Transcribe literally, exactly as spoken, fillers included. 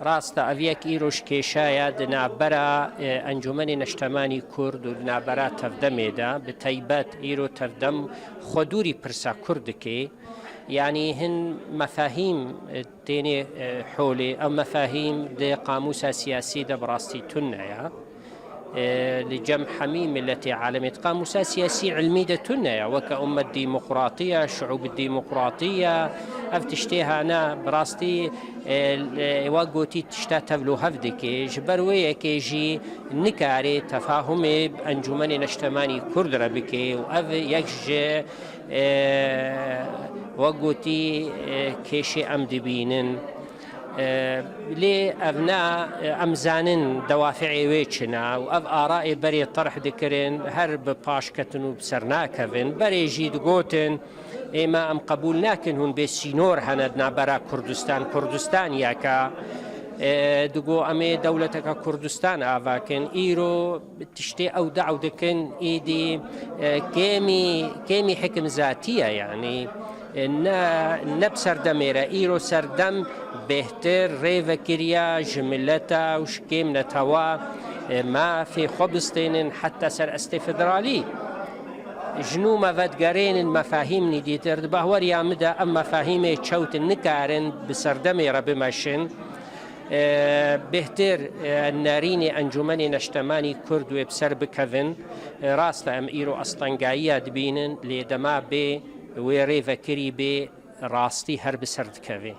Rast e, ev yek îro ji kêşaya di navbera, e, Encûmenê Neştemanî Kurd û di navbera Tevdemê de, bi teybet îro Tevdem xwe dûrî pirsa Kurd dike. Yanî hin mefahîm, e, tênê, e, holê. Ev mefahîm di qamûsa siyasî de bi rastî tune ye. E, li cem hemî miletê alemê di qamûsa siyasî ilmî de tune ye. Weke ummet demokratî ye, şiûb demokratî ye. Ev tiştê hane bi rastî, e, e, wek gotî tişta tevlûhev dike. Ji ber wê yekê jî nikarê tefahumê Encûmenê Neştemanî Kurd re bike û ev yek ji, e, wek gotî, e, kêşê em dibînin. E, lê ev ne, e, em zanin dewafi'ê wê çi ne û ev arayê berê terh dikirin, her bi paş ketin û bi ser nakevin. Berê jî digotin, ême em qebûl nakin hûn bê sînor hene di navbera Kurdistan, Kurdistan yek e. E, digo em ê dewleteke Kurdistan ava kin. Îro tiştê ew dew dikin, êdî, e, kêmî, kêmî hikim zatî ye, yanî, e, ne, ne bi serdemê re. Îro serdem bêhtir rê vekiriya ji mileta û ji kêm netewa, e, mafê xwe bistênin heta ser estê federalî. Ji nû me vedigerênin mefahîmnî dîtir. Di bahweriya min de ev mefahîmê çewt in, nikarin bi serdemê re bimeşin. E, bêhtir, e, nerînê Encûmenê Neştemanî Kurd wê bi ser bikevin. E, rast e, em îro astengayiya dibînin, lê dema bê wê rê vekirî bê, rastî her bi ser dikeve.